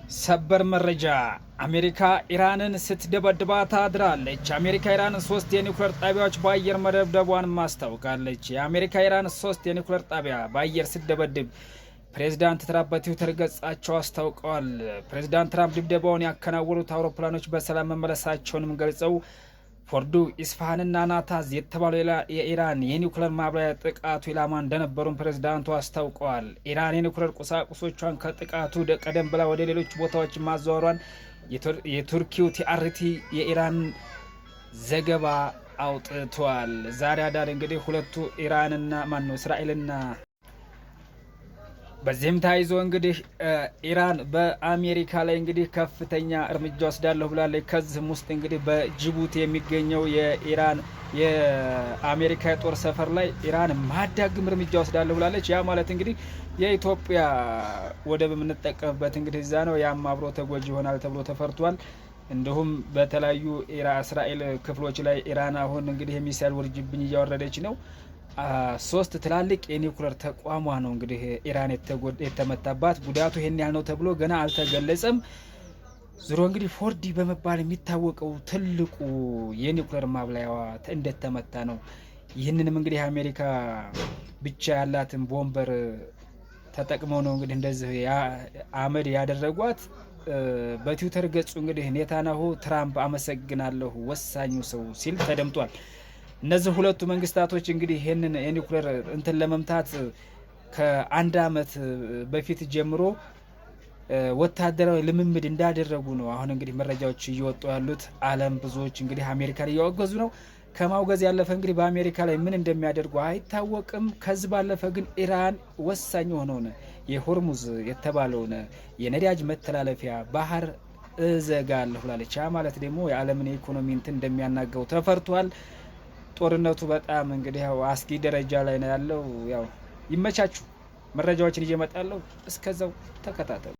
ሰበር መረጃ፣ አሜሪካ ኢራንን ስትደበድባት አድራለች። አሜሪካ ኢራንን ሶስት የኒውክሌር ጣቢያዎች በአየር መደብደቧን አስታውቃለች። የአሜሪካ ኢራን ሶስት የኒውክሌር ጣቢያ በአየር ስትደበድብ ፕሬዚዳንት ትራምፕ በትዊተር ገጻቸው አስታውቀዋል። ፕሬዚዳንት ትራምፕ ድብደባውን ያከናወኑት አውሮፕላኖች በሰላም መመለሳቸውንም ገልጸው ፎርዱ፣ ኢስፋሃንና ናታንዝ የተባሉ የኢራን የኒውክሌር ማብላያ ጥቃቱ ኢላማ እንደነበሩም ፕሬዚዳንቱ አስታውቀዋል። ኢራን የኒውክሌር ቁሳቁሶቿን ከጥቃቱ ቀደም ብላ ወደ ሌሎች ቦታዎች ማዘዋሯን የቱርኪው ቲአርቲ የኢራን ዘገባ አውጥቷል። ዛሬ አዳር እንግዲህ ሁለቱ ኢራንና ማን ነው እስራኤልና በዚህም ተያይዞ እንግዲህ ኢራን በአሜሪካ ላይ እንግዲህ ከፍተኛ እርምጃ ወስዳለሁ ብላለች። ከዚህም ውስጥ እንግዲህ በጅቡቲ የሚገኘው የኢራን የአሜሪካ የጦር ሰፈር ላይ ኢራን ማዳግም እርምጃ ወስዳለሁ ብላለች። ያ ማለት እንግዲህ የኢትዮጵያ ወደብ የምንጠቀምበት እንግዲህ እዛ ነው። ያም አብሮ ተጎጂ ይሆናል ተብሎ ተፈርቷል። እንዲሁም በተለያዩ እስራኤል ክፍሎች ላይ ኢራን አሁን እንግዲህ የሚሳይል ውርጅብኝ እያወረደች ነው። ሶስት ትላልቅ የኒውክለር ተቋሟ ነው እንግዲህ ኢራን የተመታባት። ጉዳቱ ይሄን ያህል ነው ተብሎ ገና አልተገለጸም። ዞሮ እንግዲህ ፎርዲ በመባል የሚታወቀው ትልቁ የኒውክለር ማብላያዋ እንደተመታ ነው። ይህንንም እንግዲህ አሜሪካ ብቻ ያላትን bomber ተጠቅመው ነው እንግዲህ እንደዚህ አመድ ያደረጓት። በትዊተር ገጹ እንግዲህ ኔታንያሁ ትራምፕ አመሰግናለሁ ወሳኙ ሰው ሲል ተደምጧል። እነዚህ ሁለቱ መንግስታቶች እንግዲህ ይህንን የኒውክሌር እንትን ለመምታት ከአንድ አመት በፊት ጀምሮ ወታደራዊ ልምምድ እንዳደረጉ ነው አሁን እንግዲህ መረጃዎች እየወጡ ያሉት። ዓለም ብዙዎች እንግዲህ አሜሪካን እያወገዙ ነው። ከማውገዝ ያለፈ እንግዲህ በአሜሪካ ላይ ምን እንደሚያደርጉ አይታወቅም። ከዚህ ባለፈ ግን ኢራን ወሳኝ የሆነውን የሆርሙዝ የተባለውን የነዳጅ መተላለፊያ ባህር እዘጋለሁ ብላለች። ያ ማለት ደግሞ የዓለምን የኢኮኖሚ እንትን እንደሚያናገው ተፈርቷል። ጦርነቱ በጣም እንግዲህ ያው አስጊ ደረጃ ላይ ነው ያለው። ያው ይመቻችሁ። መረጃዎችን ይዤ እመጣለሁ። እስከዛው ተከታተሉ።